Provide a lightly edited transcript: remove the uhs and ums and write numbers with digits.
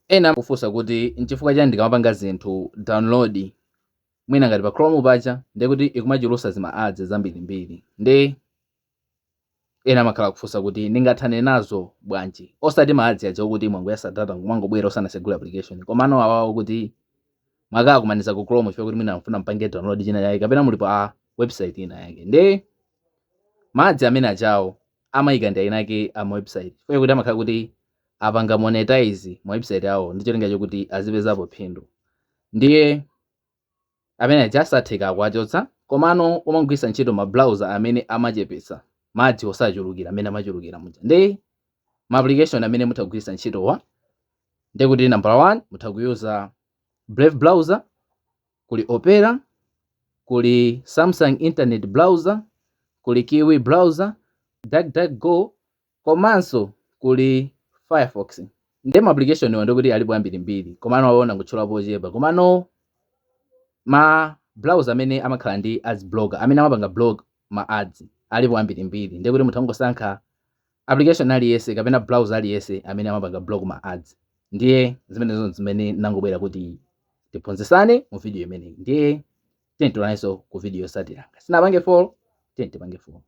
Ena kufunsa kuti nchifukwa chani ndikamapanga zinthu download mwina ngati pa Chrome paja, ndekuti ikumachulutsa zima ads zambirimbiri. Ndi ena amakhala kufunsa kuti ndingathane nazo bwanji? Osati ma ads aja okuti mwangoyatsa data mwangobwera osanasegula application, komano awawo kuti mwakakumaniza ku Chrome chifukwa kuti mwina mfuna mpange download china yake kapena muli pa website ina yake. Ndi ma ads amene ajawo amayika ndi eni ake ama website, chifukwa kuti amakhala kuti apanga monetize ma website awo ndi cholinga chokuti azipezapo phindu. Ndiye amene aja asatheka kuwachotsa, komano umagwiritsa ntchito ma browser amene amachepetsa ma ads osachulukira amene amachulukira muja. Ndi ma application amene mutha kugwiritsa ntchitowa ndikuti number 1 mutha kuyuza Brave browser, kuli Opera, kuli Samsung Internet browser, kuli Kiwi browser, DuckDuckGo, komanso kuli Firefox. Ndi ma application iwo ndikuti alipo ambirimbiri, komano aona kutchulapo ochepa. Komano ma browser amene amakhala ndi ads blocker, amene amapanga block ma ads, alipo ambirimbiri. Ndikuti mutha kungosankha application aliyense kapena browser aliyense amene amapanga block ma ads. Ndiye zimenezo zimene nangobwera kuti tiphunzitsane mu video imeneyi. Ndiye tiye tionanenso ku video yotsatira. Sinapange follow, tiye tipange follow.